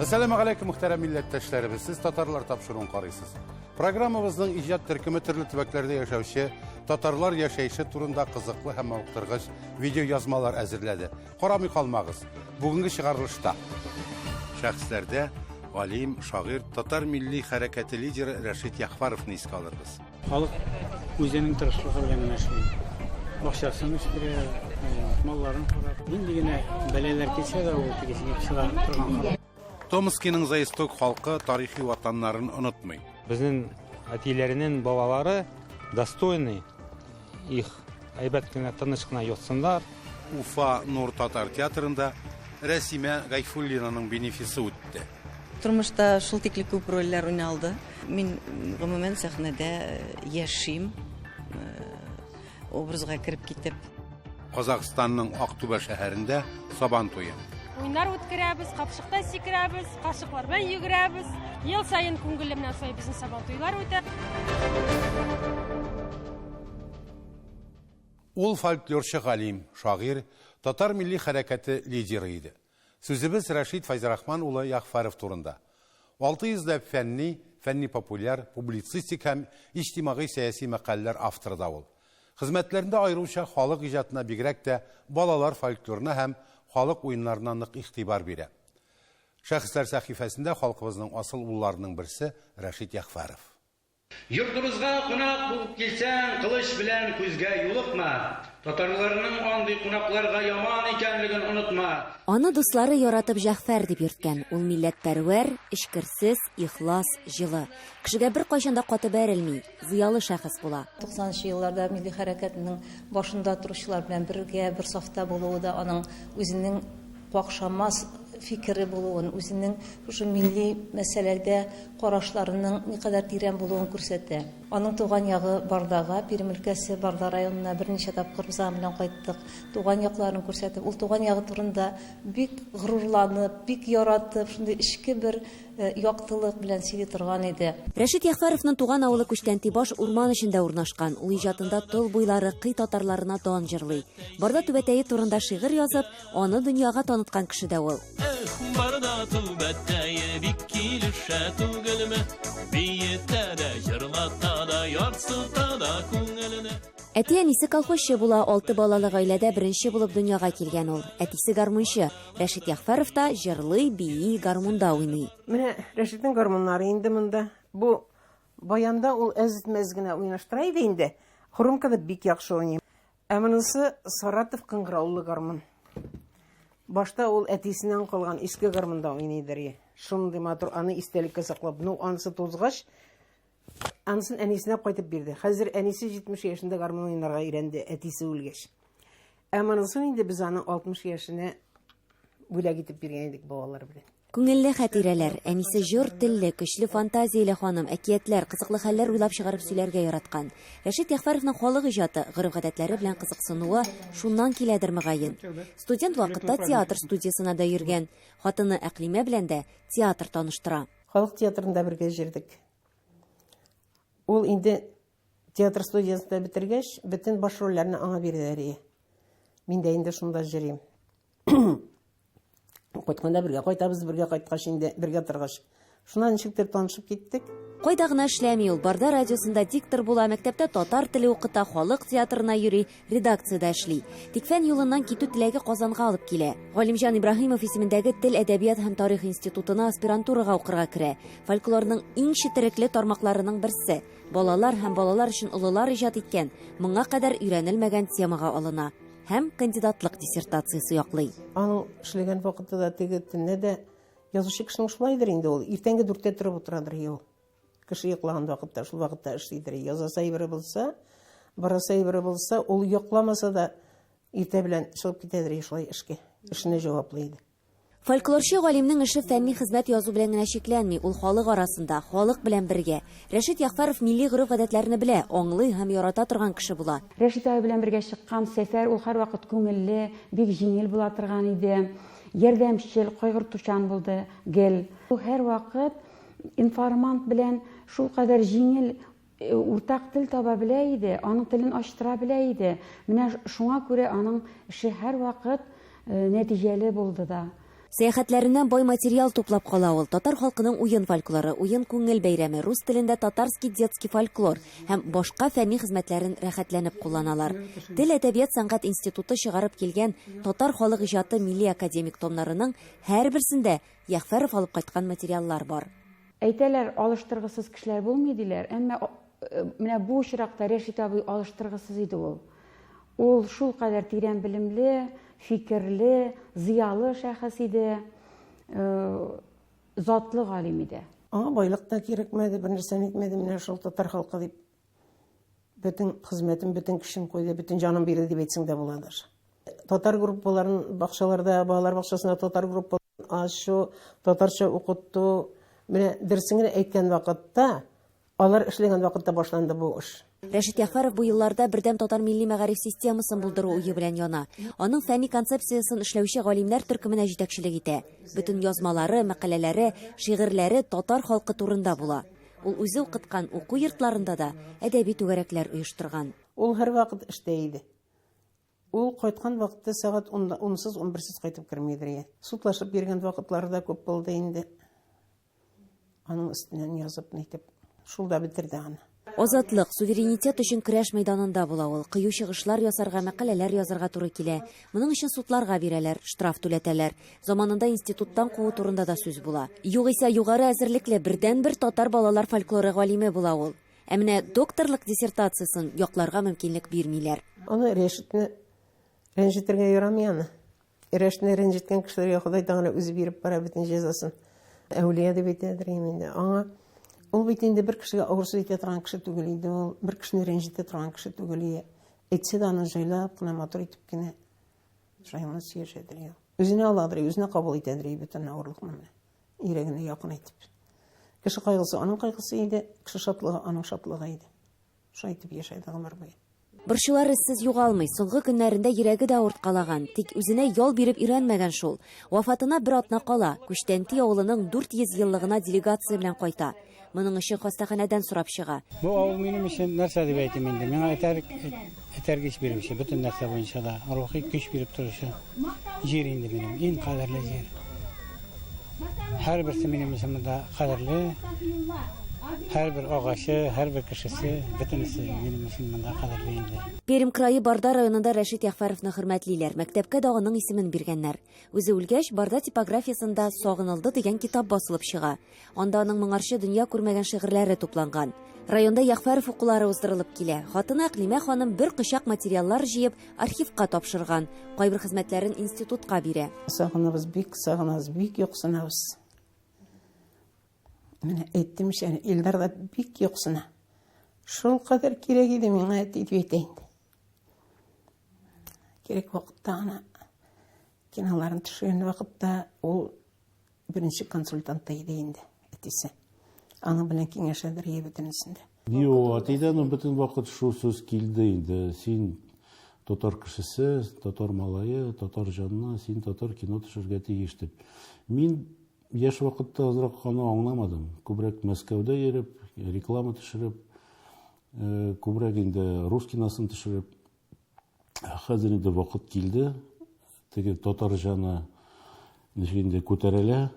Әссәламу алейкум, мөхтәрәм милләттәшләребез. Сез татарлар тапшыруын карыйсыз. Программабызның иҗат төркеме төрле төбәкләрдә яшәүче татарлар яшәеше турында кызыклы һәм мавыктыргыч видеоязмалар әзерләде. Карамый калмагыз. Бүгенге чыгарылышта шәхесләрдә галим, шагыйрь, татар милли хәрәкәте лидеры Рәшит Яхфаровны искә алырбыз. Халык үзенең тырышлыгы белән генә эшли. Бакчасын үстерә, малларын карап, нинди генә бәлаләр килсә дә, ул теге җиңеп чыга торган халык. Томскиның Заисток халкы тарихи ватаннарын онытмый. Безнең әтиләренең балалары достойны их әйбәт кенә, тыныч кына ятсыннар. Уфа Нур татар театрында Рәсимә Гайфуллинаның бенефисы үтте. Тормышта шул тикле күп рольләр уйналды. Мин гомумән сәхнәдә яшим, образга кереп китеп. Казахстанның Актүбә шәһәрендә Сабан туе. Уйнар үткәрәбез, капчыкта сикерәбез, кашыклар белән йөгерәбез. Ел саен күңелле менә шулай безнең Сабан туйлар үтә. Ул фольклорчы галим, шагыйрь, татар милли хәрәкәте лидеры иде. Сүзебез Рәшит Фәйзрахман улы Ягъфәров турында. 600 ләп фәнни, фәнни-популяр, публицистик һәм иҗтимагый-сәяси мәкаләләр авторы да ул. Хезмәтләрендә аеруча халык иҗатына, бигрәк тә балалар фольклорына һәм халык уеннарына нык игътибар бирә. Шәхесләр сәхифәсендә халкыбызның асыл улларының берсе Рәшит Ягъфәров. Йортыбызга кунак булып килсәң, кылыч белән күзгә юлыкма. Татарларның андый кунакларга яман икәнлеген онытма. Аны дуслары яратып Җәгъфәр дип йөрткән. Ул милләтпәрвәр, эчкерсез, ихлас, җылы. Кешегә беркайчан да каты бәрелми, зыялы шәхес була. Туксанынчы елларда милли хәрәкәтнең башында торучылар белән бергә, бер сафта булуы да аның үзенең какшамас фикере булуын, үзенең шушы милли мәсьәләдә карашларының никадәр тирән булуын күрсәтә. Аның туган ягы Бардага, Пермь өлкәсе Барда районына берничә тапкыр без аның белән кайттык. Туган якларын күрсәтеп, ул туган ягы турында бик горурланып, бик яратып, шундый эчке бер яктылык белән сөйли торган иде. Рәшит Ягъфәровның туган авылы Күчтәнтибаш урман эчендә урнашкан. Ул иҗатында тол буйлары, кый татарларына дан җырлый. Барда түбәтәе турында шигырь язып, аны дөньяга таныткан кеше дә ул. Эх, Барда түбәтәе бик килешә түгелме? Биетә дә, җырлата да, ярсыта да күңелне. Әти-әнисе колхозчы була, 6 балалы гаиләдә беренче булып дөньяга килгән ул. Әтисе гармунчы. Рәшит Ягъфәров та җырлый, бии, гармунда уйный. Менә Рәшитнең гармуннары инде монда. Бу баянда ул әз-мәз генә уйнаштыра иде инде. Хрумкада бик яхшы уйный. Ә монысы Саратов кыңгыраулы гармун. Башта ул әтисеннән калган иске гармунда уйныйдыр. Шундый матур, аны истәлеккә саклап. Ну, анысы тузгач, анысын әнисенә кайтып бирде. Хәзер әнисе 70 яшендә гармун уйнарга өйрәнде, әтисе үлгәч. Ә монысын инде без аны 60 яшенә бүләк итеп биргән идек балалар белән. Күңелле хатирәләр, әнисе җор телле, көчле фантазияле ханым, әкиятләр, кызыклы хәлләр уйлап чыгарып сөйләргә яраткан. Рәшит Ягъфәровның халык иҗаты, гореф-гадәтләре белән кызыксынуы шуннан киләдер мөгаен. Студент вакытта театр студиясенә дә йөргән. Хатыны Әкълимә белән дә театр таныштыра. Халык театрында бергә җырдык. Ул инде театр студиясендә бетергәч, бөтен баш рольләрне аңа бирделәр. Мин дә инде шунда җырыйм. Кайтканда бергә кайтабыз, бергә кайткач инде бергә торгач. Шуннан ничектер танышып киттек. Кайда гына эшләми ул. Барда радиосында диктор була, мәктәптә татар теле укыта, халык театрына йөри, редакциядә эшли. Тик фән юлыннан китү теләге Казанга алып килә. Галимҗан Ибраһимов исемендәге Тел, әдәбият һәм тарих институтына аспирантурага укырга керә. Фольклорның иң четерекле тармакларының берсе. Балалар һәм балалар өчен олылар иҗат иткән, моңа кадәр өйрәнелмәгән темага алына һәм кандидатлык диссертациясе яклый. Аның эшләгән вакыты да теге төнлә дә язучы кешенең шулайдыр инде ул. Иртәнге дүрттә торып утырадыр ул. Кеше йоклаган вакытта, шул вакытта эшлидер. Язасы әйбере булса, барасы әйбере булса, ул йокламаса да иртә белән чыгып китәдер шулай эшкә. Эшенә җаваплы иде. Фольклорчы галимнең эше фәнни хезмәт язу белән генә чикләнми, ул халык арасында, халык белән бергә. Рәшит Ягъфәров милли гореф-гадәтләрне белә, аңлый һәм ярата торган кеше була. Рәшит абый белән бергә чыккан сәфәр ул һәрвакыт күңелле, бик җиңел була торган иде. Ярдәмчел, кайгыртучан булды гел. Ул һәрвакыт информант белән шулкадәр җиңел уртак тел таба белә иде, аның телен ачтыра белә иде. Менә шуңа күрә аның эше һәрвакыт нәтиҗәле булды да. Сәяхәтләреннән бай материал туплап кала ул. Татар халкының уен фольклоры, уен күңел бәйрәме, рус телендә татарский детский фольклор һәм башка фәнни хезмәтләрен рәхәтләнеп кулланалар. Тел, әдәбият, сәнгать институты чыгарып килгән Татар халык иҗаты милли академик томнарының һәрберсендә Ягъфәров алып кайткан материаллар бар. Әйтәләр, алыштыргысыз кешеләр булмый, диләр. Әмма менә бу очракта Рәшит абый алыштыргысыз иде ул. Ул шулкадәр тирән белемле, фикерле, зыялы шәхес иде, затлы галим иде. Аңа байлык та кирәкмәде, бернәрсә нитмәде, менә шул татар халкы дип бөтен хезмәтен, бөтен көчен куйды, бөтен җанын бирде дип әйтсәң дә була даже. Татар группаларын бакчаларда, балалар бакчасында татар группаларын ачу, татарча укыту, менә дөресен генә әйткән вакытта, Алар эшләгән вакытта башланды бу эш. Рәшит Ягъфәров бу елларда бердәм татар милли мәгариф системасын булдыру уе белән яна. Аның фәнни концепциясен эшләүче галимнәр төркеменә җитәкчелек итә. Бөтен язмалары, мәкаләләре, шигырьләре татар халкы турында була. Ул үзе укыткан уку йортларында да әдәби түгәрәкләр оештырган. Ул һәрвакыт эштә иде. Ул кайткан вакытта сәгать унда, унсыз, унберсез кайтып кермидер иде. Судлашып йөргән вакытлары да күп булды инде. Аның өстеннән язып, нитеп, шул да бетерде аны. Азатлык, суверенитет өчен көрәш мәйданында була ул. Кыю чыгышлар ясарга, мәкаләләр язарга туры килә. Моның өчен судларга бирәләр, штраф түләтәләр. Заманында институттан куу турында да сүз була. Югыйсә, югары әзерлекле, бердәнбер татар балалар фольклоры галиме була ул. Ә менә докторлык диссертациясен якларга мөмкинлек бирмиләр. Аны Рәшитне рәнҗетергә ярамый аны. Рәшитне рәнҗеткән кешеләргә Ходай Тәгалә үзе биреп бара бөтен җәзасын. Әүлия дип әйтәдер инде. Аңа ул бит инде бер кешегә авыр сүз әйтә торган кеше түгел иде ул, бер кешене рәнҗетә торган кеше түгел иде. Әйтсә дә аны җайлап кына, матур итеп кенә шаяна сөйләшәдер. Үзенә аладыр, үзенә кабул итәдер бөтен авырлыкны менә. Йөрәгенә якын итеп. Кеше кайгысы аның кайгысы иде, кеше шатлыгы аның шатлыгы иде. Шулай итеп яшәде гомер буе. Борчулар эзсез югалмый. Соңгы көннәрендә йөрәге дә авырткалаган. Тик үзенә ял биреп өйрәнмәгән шул. Вафатына бер атна кала, Күчтәнти авылының 400 еллыгына делегация белән кайта. Моның өчен хастаханәдән сорап чыга. Бу авыл минем өчен нәрсә дип әйтим инде? Миңа этәргеч бирүче, бөтен нәрсә буенча да рухи көч биреп торучы җир инде минем, иң кадерле җир. Һәрберсе минем өчен монда кадерле. Һәрбер агачы, һәрбер кешесе, бөтенесе минем өчен монда кадерле инде. Пермь крае Барда районында Рәшит Ягъфәровны хөрмәтлиләр. Мәктәпкә дә аның исемен биргәннәр. Үзе үлгәч, Барда типографиясендә Сагынылды дигән китап басылып чыга. Анда аның моңарчы дөнья күрмәгән шигырьләре тупланган. Районда Ягъфәров укулары уздырылып килә. Хатыны Әкълимә ханым бер кочак материаллар җыеп, архивка тапшырган. Кайбер хезмәтләрен институтка бирә. Сагынабыз, бик сагынабыз, бик юксынабыз. Менә әйттем ич әле, Илдар да бик юксына. Шул кадәр кирәк иде миңа әти дип әйтә инде. Кирәк вакытта ана киноларын төшергән вакытта ул Беренче консультант та иде инде әтисе. Аның белән киңәшәдер ие бөтенесендә. Юк, әтидән ул бөтен вакыт шул сүз килде инде. Син татар кешесе, татар малае, татар җанлы, син татар кино төшергә тиеш дип. Мин яшь вакытта азрак аны аңламадым. Күбрәк Мәскәүдә йөреп, реклама төшереп, э, күбрәк инде рус киносын төшереп, Хәзер инде вакыт килде. Теге татар җаны ничек инде күтәрелә.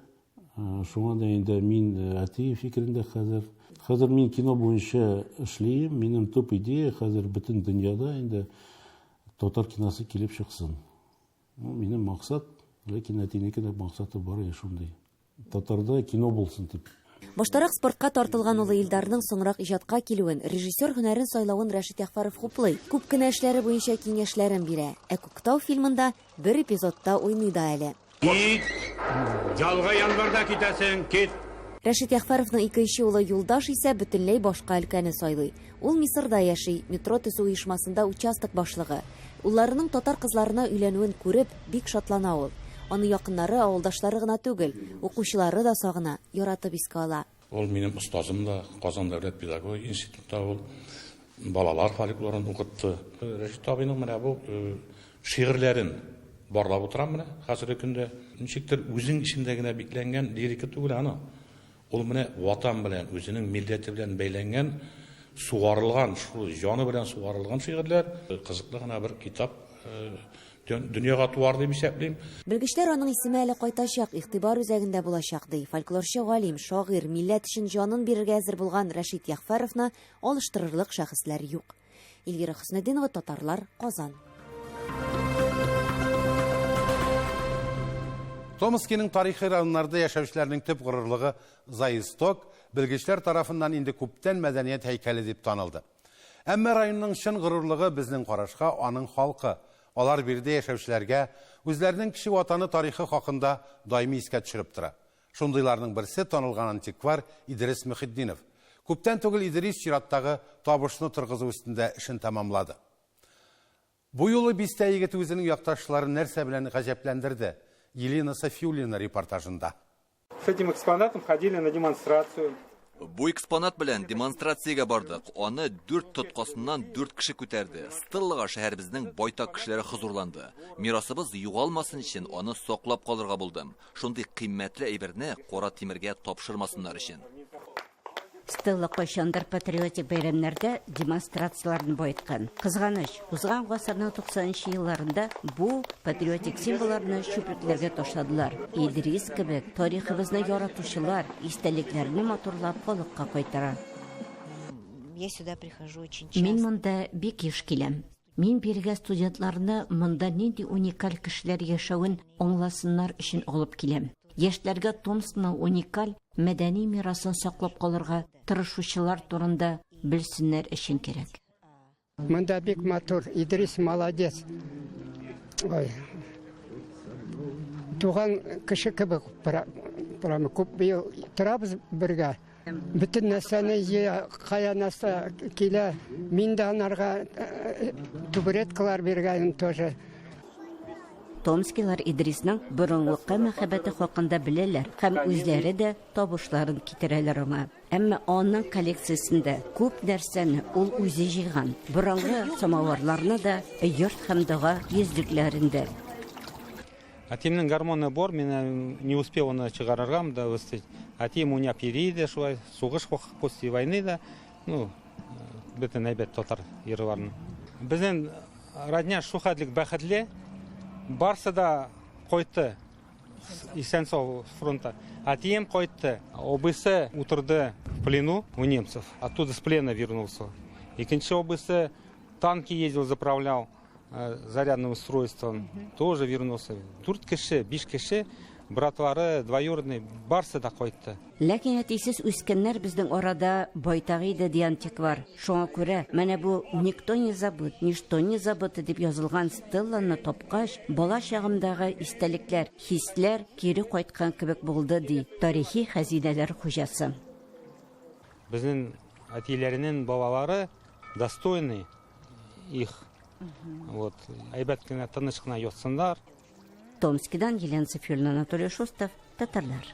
Шуңа да инде мин әти фикерендә хәзер. Хәзер мин кино буенча эшлим. Минем төп идея хәзер бөтен дөньяда инде татар киносы килеп чыксын. Ну, минем максат, ләкин әтинеке дә максаты бар шундый. Татарда кино булсын дип. Баштарак спортка тартылган улы Илдарның соңрак иҗатка килүен, режиссер һөнәрен сайлавын Рәшит Ягъфәров хуплый. Күп кенә эшләре буенча киңәшләрен бирә. Ә Күктау фильмында бер эпизодта уйный да әле. Кит! Ялга январьда китәсең, кит! Рәшит Ягъфәровның икенче улы Юлдаш исә бөтенләй башка өлкәне сайлый. Ул Мисырда яши, метро төзү оешмасында участок башлыгы. Улларының татар кызларына өйләнүен күреп, бик шатлана ул. Аны якыннары, авылдашлары гына түгел, укучылары да сагына, яратып искә ала. Ул минем остазым да, Казан дәүләт педагогия институтында ул балалар фольклорын укытты. Рәшит абыйның менә бу шигырьләрен барлап утырам менә хәзерге көндә. Ничектер үзең эчендә генә бикләнгән лирика түгел аны. Ул менә Ватан белән, үзенең милләте белән бәйләнгән, сугарылган, шул җаны белән сугарылган шигырьләр. Кызыклы гына бер китап. дөньяга туар дип исәплим. Белгечләр аның исеме әле кайтачак, игътибар үзәгендә булачак, ди. Фольклорчы галим, шагыйрь, милләт өчен җанын бирергә әзер булган Рәшит Ягъфәровны алыштырырлык шәхесләр юк. Эльвира Хөснетдинова, Татарлар, Казан. Томскиның тарихи районнарда яшәүчеләрнең төп горурлыгы Заисток белгечләр тарафыннан инде күптән мәдәният һәйкәле дип танылды. Әмма районның чын горурлыгы безнең карашка аның халкы. Алар биредә яшәүчеләргә үзләренең кече ватаны тарихы хакында даими искә төшереп тора. Шундыйларның берсе танылган антиквар Идрис Мөхетдинов. Күптән түгел Идрис чираттагы табышны торгызу өстендә эшен тәмамлады. Бу юлы бистә егете үзенең якташларын нәрсә белән гаҗәпләндерде? Елена Софиуллина репортажында. С этим экспонатом ходили на демонстрацию. Бу экспонат белән демонстрациягә бардык. Аны дүрт тоткасыннан дүрт кеше күтәрде. Стеллага шәһәребезнең байтак кешеләре хозурланды. Мирасыбыз югалмасын өчен аны саклап калырга булдым. Шундый кыйммәтле әйберне кара тимергә тапшырмасыннар өчен. Стелла кайчандыр патриотик бәйрәмнәрдә демонстрацияләрне баеткан. Кызганыч, узган гасырның 90 елларында бу патриотик символларны чүплекләргә ташладылар. Идрис кебек тарихыбызны яратучылар истәлекләрне матурлап халыкка кайтара. Я сюда прихожу очень часто. Мин монда бик еш киләм. Мин бирегә студентларны монда нинди уникаль кешеләр яшәвен аңласыннар өчен алып киләм. Яшьләргә Томскның уникаль мәдәни мирасын саклап калырга тырышучылар турында белсеннәр өчен кирәк. Монда бик матур, Идрис молодец. Ой. Туган кеше кебек прямо күп ел торабыз бергә. Бөтен нәрсәне җыя, кая нәрсә килә. Мин дә анарга табуреткалар биргәнем тоже. Томскилар Идрисның борынгылыкка мәхәббәте хакында беләләр һәм үзләре дә табышларын китерәләр аңа. Әмма аның коллекциясендә күп нәрсәне ул үзе җыйган. Борынгы самавырларны да, йорт һәм дога йөзлекләрен дә. Әтиемнең гармоны бар, мин не успел аны чыгарырга да выставить. Әтием уйнап йөри иде шулай, сугыш после войны да, ну, бөтен әйбәт татар йырларын. Безнең родня шул хәтлек бәхетле, барсы да кайтты исән сау фронта. Әтием кайтты, абыйсы утырды в плену у немцев, оттуда с плена вернулся. Икенче абыйсы танки ездил, заправлял зарядным устройством, тоже вернулся. Дүрт кеше, биш кеше, братлары, двоюродный, барсы да кайтты. Ләкин әтисез үскәннәр безнең арада байтак иде, ди антиквар. Шуңа күрә менә бу «Никто не забыт, ничто не забыто» дип язылган стелланы тапкач, бала чагымдагы истәлекләр, хисләр кире кайткан кебек булды, ди тарихи хәзинәләр хуҗасы. Безнең әтиләренең балалары достойны их. Вот, әйбәт кенә, тыныч кына ятсыннар. Томскидан Елена Софиуллина, Анатолий Шустов, Татарлар.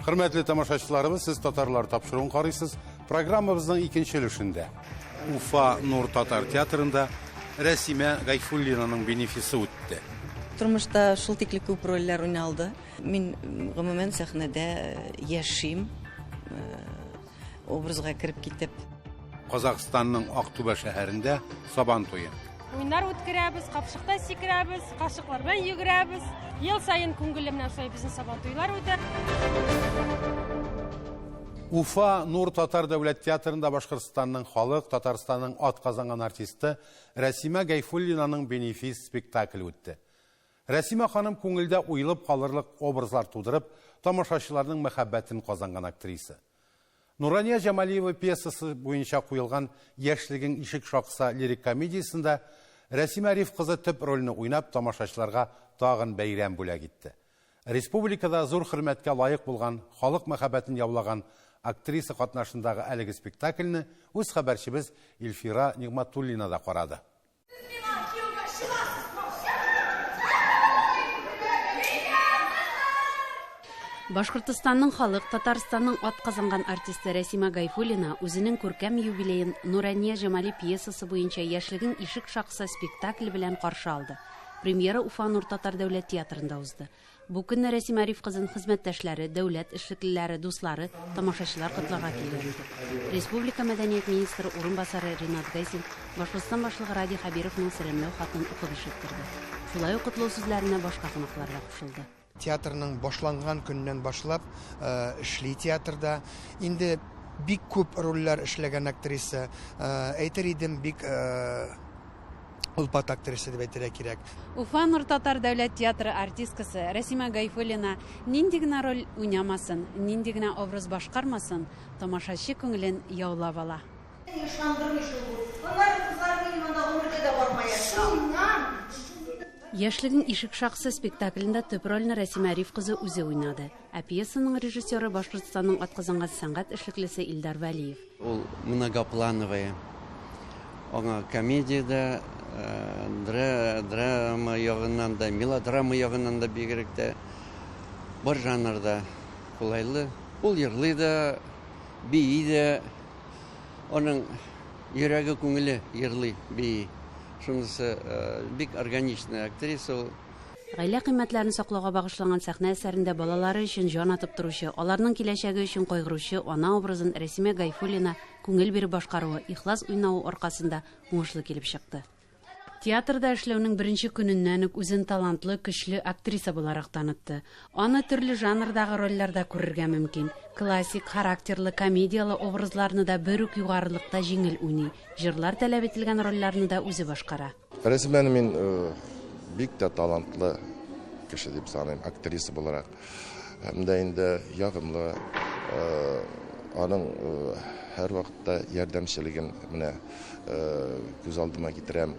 Хөрмәтле тамашачыларыбыз, сез Татарлар тапшыруын карыйсыз. Программабызның икенче өлешендә Уфа Нур татар театрында Рәсимә Гайфуллинаның бенефисы үтте. Тормышта шул тикле күп рольләр уйналды. Мин гомумән сәхнәдә яшим, образга кереп китеп. Казахстанның Актүбә шәһәрендә Сабан туе. Уеннар үткәрәбез, капчыкта сикерәбез, кашыклар белән йөгерәбез. Ел саен күңелле менә шулай безнең Сабан туйлар үтә. Уфа Нур татар дәүләт театрында Башкортстанның халык, Татарстанның атказанган артисты Рәсимә Гайфуллинаның бенефис спектакле үтте. Рәсимә ханым күңелдә уелып калырлык образлар тудырып, тамашачыларның мәхәббәтен казанган актриса. Нурания Җамалиева пьесасы буенча куелган Яшьлегең ишек шакса лирик комедиясендә Рәсимә Риф кызы төп рольне уйнап, тамашачыларга тагын бәйрәм бүләк итте. Республикада зур хөрмәткә лаек булган, халык мәхәббәтен яулаган актриса катнашындагы әлеге спектакльне үз хәбәрчебез Илфира Нигматуллина да карады. Башкортостанның халык, Татарстанның атказанган артисты Рәсимә Гайфуллина үзенең күркәм юбилеен Нурания Җамали пьесасы буенча Яшьлегең ишек шакса спектакле белән каршы алды. Премьера Уфа Нур татар дәүләт театрында узды. Бу көнне Рәсимә Ариф кызын хезмәттәшләре, дәүләт эшлеклеләре, дуслары, тамашачылар котларга килгән иде. Республика мәдәният министры урынбасары Ринат Гайсин Башкортстан Башлыгы Радий Хәбировның сәламләү хатын укып ишеттерде. Шулай ук котлау сүзләренә башка кунаклар да кушылды. Театрның башланган көннән башлап эшли театрда. Инде бик күп рольләр эшләгән актриса. Әйтер идем, бик олпат актриса дип әйтергә кирәк. Уфа Нур татар дәүләт театры артисткасы Рәсимә Гайфуллина нинди генә роль уйнамасын, нинди генә образ башкармасын, тамашачы күңелен яулап ала. Ышандырмый шул бу. Аннары кызлар минем анда гомергә дә бармаячак. Шуннан! Яшьлегең ишек шакысы спектаклендә төп рольне Рәсимә Ариф кызы үзе уйнады. Ә пьесаның режиссеры Башкортстанның атказанган сәнгать эшлеклесе Илдар Вәлиев. Ул многоплановая. Аңа комедия дә, драма ягыннан да, мелодрама ягыннан да бигрәк тә бар жанрда кулайлы. Ул йырлый да, бии дә. Аның йөрәге, күңеле йырлый, бии. Шунысы бик органичная актриса ул. Гаилә кыйммәтләрен саклауга багышланган сәхнә әсәрендә балалары өчен җан атып торучы, аларның киләчәге өчен кайгыручы ана образын Рәсимә Гайфуллина күңел биреп башкаруы, ихлас уйнавы аркасында уңышлы килеп чыкты. Театрда эшләүнең беренче көненнән үк үзен талантлы, көчле актриса буларак танытты. Аны төрле жанрдагы рольләрдә күрергә мөмкин. Классик, характерлы, комедияле образларны да бер үк югарылыкта җиңел уйный. Җырлар таләп ителгән рольләрне дә үзе башкара. Рәсимәне мин бик тә талантлы кеше дип саныйм, актриса буларак. Һәм дә инде ягымлы, аның һәрвакытта ярдәмчелеген менә күз алдыма китерәм.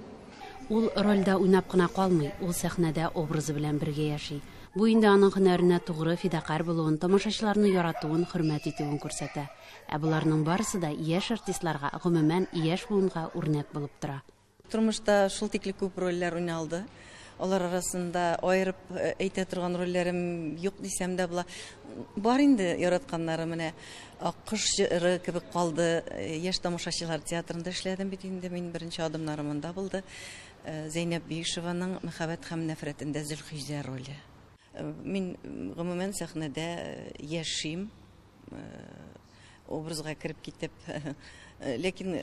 Ул рольдә уйнап кына калмый, ул сәхнәдә образы белән бергә яши. Бу инде аның һөнәренә тугры, фидакарь булуын, тамашачыларны яратуын, хөрмәт итүен күрсәтә. Ә боларның барысы да яшь артистларга, гомумән, яшь буынга үрнәк булып тора. Тормышта шул тикле күп рольләр уйналды. Алар арасында аерып әйтә торган рольләрем юк дисәм дә була. Бар инде яратканнары, менә Аккош җыры кебек калды. Яшь тамашачылар театрында эшләдем бит инде, мин беренче адымнарым анда булды. Зәйнәб Биишеваның Мәхәббәт һәм нәфрәтендә Зөлхиҗә роле. Мин гомумән сәхнәдә яшим, образга кереп китеп, ләкин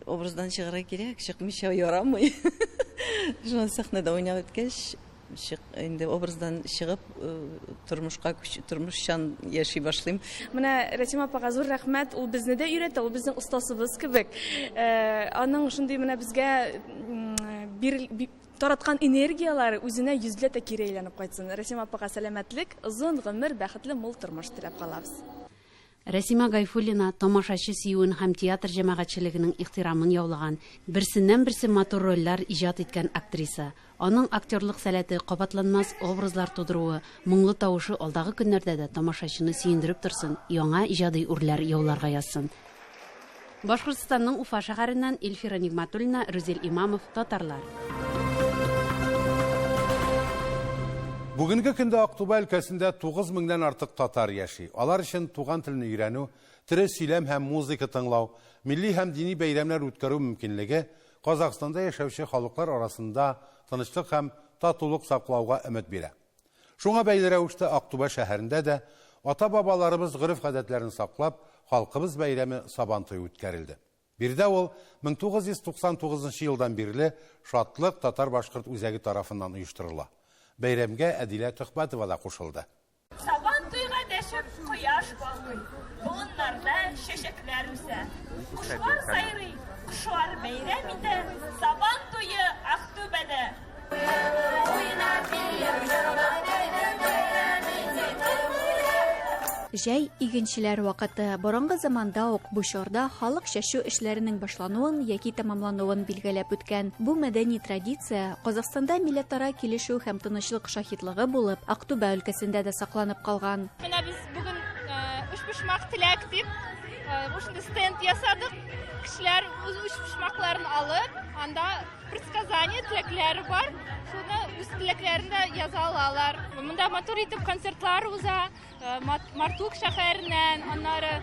образдан чыгарга кирәк, чыкмыйча ярамый. Шуңа сәхнәдә уйнап үткәч, инде образдан чыгып, тормышка күч, тормышчан яши башлыйм. Менә Рәсимә апага зур рәхмәт, ул безне дә өйрәтә, ул безнең остазыбыз кебек. Аның шундый менә безгә тараткан энергияләре үзенә йөзләтә кире әйләнеп кайтсын. Рәсимә апага сәламәтлек, озын гомер, бәхетле мул тормыш теләп калабыз. Рәсимә Гайфуллина тамашачы сөюен һәм театр җәмәгатьчелегенең ихтирамын яулаган, берсеннән-берсе матур рольләр иҗат иткән актриса. Аның актерлык сәләте, кабатланмас образлар тудыруы, моңлы тавышы алдагы көннәрдә дә тамашачыны сөендереп торсын, яңа иҗади үрләр яуларга язсын. Башкортстанның Уфа шәһәреннән Эльфира Нигматуллина, Рүзил Имамов, Татарлар. Бүгенге көндә Актүбә өлкәсендә 9 меңнән артык татар яши. Алар өчен туган телне өйрәнү, тере сөйләм һәм музыка тыңлау, милли һәм дини бәйрәмнәр үткәрү мөмкинлеге Казахстанда яшәүче халыклар арасында тынычлык һәм татулык саклауга өмет бирә. Шуңа бәйле рәвештә Актүбә шәһәрендә дә ата-бабаларыбыз гореф-гадәтләрен саклап, халкыбыз бәйрәме Сабантуй үткәрелде. Биредә ул 1999 елдан бирле Шатлык татар-башкорт үзәге тарафыннан оештырыла. Бәйрәмгә Әдилә Төхбәтова да кушылды. Сабан туйга дәшеп кояш балкый, болыннарда чәчәкләр үсә. Кошлар сайрый, кошлар бәйрәм итә, Сабан туе Актүбәдә. Җәй игенчеләр вакыты. Борынгы заманда ук бу чорда халык чәчү эшләренең башлануын яки тәмамлануын билгеләп үткән. Бу мәдәни традиция Казахстанда милләтара килешү һәм тынычлык шаһитлыгы булып, Актүбә өлкәсендә дә сакланып калган. Менә без бүген өчпочмак теләк дип шундый стенд ясадык. Кешеләр үз өчпочмакларын алып, анда предсказание теләкләре бар. Шуны үз теләкләрен дә яза алалар. Монда матур итеп концертлар уза. Мартук шәһәреннән, аннары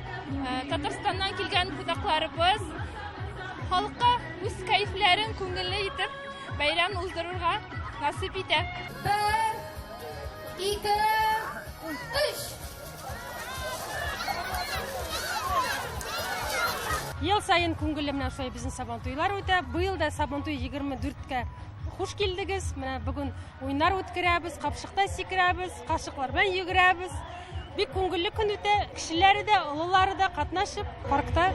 Татарстаннан килгән кунакларыбыз халыкка үз кәефләрен күңелле итеп бәйрәм уздырырга насыйп итә. Бер, ике, өч! Ел саен күңелле менә шулай безнең Сабантуйлар үтә. Быел да Сабантуй 24-кә хуш килдегез. Менә бүген уеннар үткәрәбез, капчыкта сикерәбез, кашыклар белән йөгерәбез. Бик күңелле көн үтә. Кешеләре дә, олылары да катнашып, паркта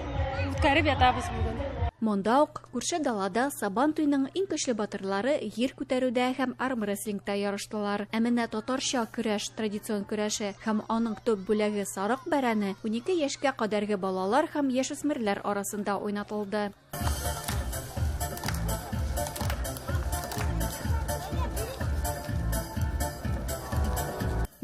үткәреп ятабыз бүген. Монда ук, күрше далада Сабан туйның иң көчле батырлары гер күтәрүдә һәм армрестлингта ярыштылар. Ә менә татарча көрәш традицион көрәше һәм аның төп бүләге сарык бәрәне 12 яшькә кадәрге балалар һәм яшүсмерләр арасында уйнатылды.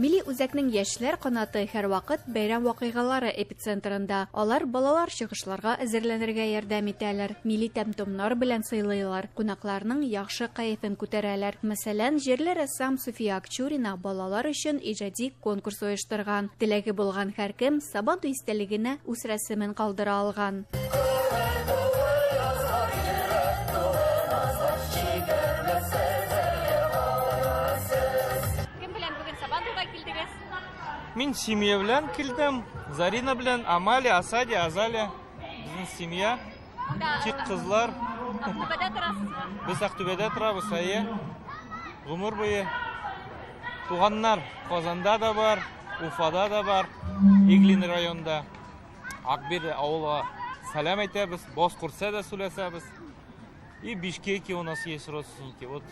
Милли үзәкнең яшьләр канаты һәрвакыт бәйрәм вакыйгалары эпицентрында. Алар балалар чыгышларга әзерләнергә ярдәм итәләр, милли тәм-томнар белән сыйлыйлар, кунакларның яхшы кәефен күтәрәләр. Мәсәлән, җирле рәссам Суфия Акчурина балалар өчен иҗади конкурс оештырган. Теләге булган һәркем Сабантуй истәлегенә үз рәсемен калдыра алган. Кем белән бүген Сабантуйга килдегез? Мин семья белән килдем. Зарина белән, Амалия, Асадия, Азалия. Безнең семья. Тик кызлар. Актүбәдә торасызмы? Без Актүбәдә торабыз, әйе. Гомер буе. Туганнар Казанда да бар, Уфада да бар, Иглин районында. Акбир авылга сәлам әйтәбез, Бозкурсә дә сөйләсәбез. И Бишкеке у нас есть родственники. Вот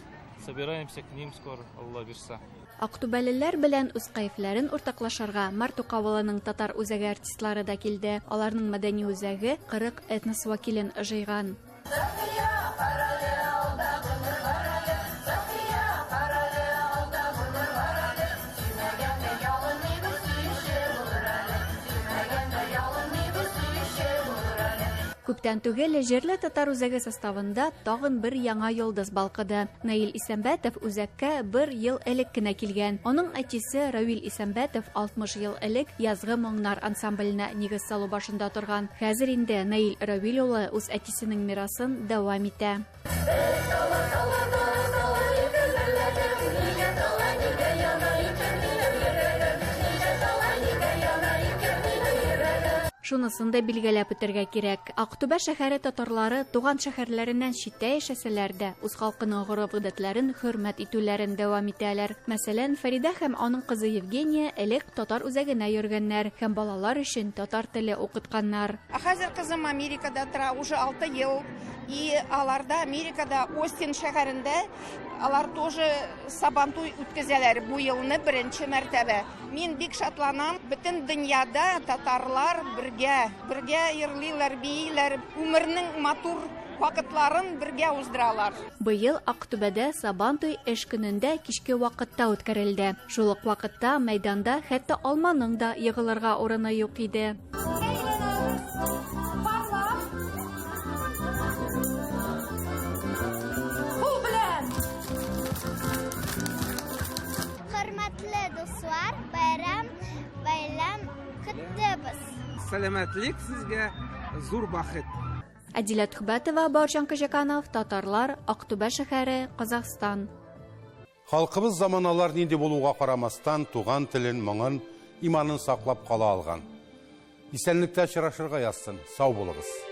собираемся к ним скоро, Алла бирса. Актүбәлеләр белән үз кәефләрен уртаклашырга Мартук авылының татар үзәге артистлары да килде. Аларның мәдәни үзәге 40 этнос вәкилен җыйган. Күптән түгел җирле татар үзәге составында тагын бер яңа йолдыз балкыды. Наил Исәнбәтов үзәккә бер ел элек кенә килгән. Аның әтисе Равил Исәнбәтов 60 ел элек Язгы моңнар ансамбленә нигез салу башында торган. Хәзер инде Наил Равил улы үз әтисенең мирасын дәвам итә. Шунысын да билгеләп үтәргә кирәк, Актүбә шәһәре татарлары туган шәһәрләреннән читтә яшәсәләр дә, үз халкының гореф-гадәтләрен хөрмәт итүләрен дәвам итәләр. Мәсәлән, Фәридә һәм аның кызы Евгения элек татар үзәгенә йөргәннәр һәм балалар өчен татар теле укытканнар. Ә хәзер кызым Америкада тора, уже алты ел. И аларда Америкада Остин шәһәрендә алар тоже Сабантуй үткәзәләр бу елны беренче мәртәбә. Мин бик шатланам, бөтен дөньяда татарлар бергә, бергә йырлыйлар, бииләр, өмернең матур вакытларын бергә уздыралар. Быел Актүбәдә Сабантуй эш көнендә кичке вакытта үткәрелде. Шул ук вакытта мәйданда хәтта алманың да егылырга урыны юк иде. Кул белән! Хөрмәтле дуслар, бәйрәм белән көтәбез. Сәламәтлек сезгә, зур бәхет. Әдилә Төхбәтова, Бауыржан Кожаканов, Татарлар, Актүбә шәһәре, Казахстан. Халкыбыз заманалар нинди булуга карамастан, туган телен, моңын, иманын саклап кала алган. Исәнлектә очрашырга язсын. Сау булыгыз.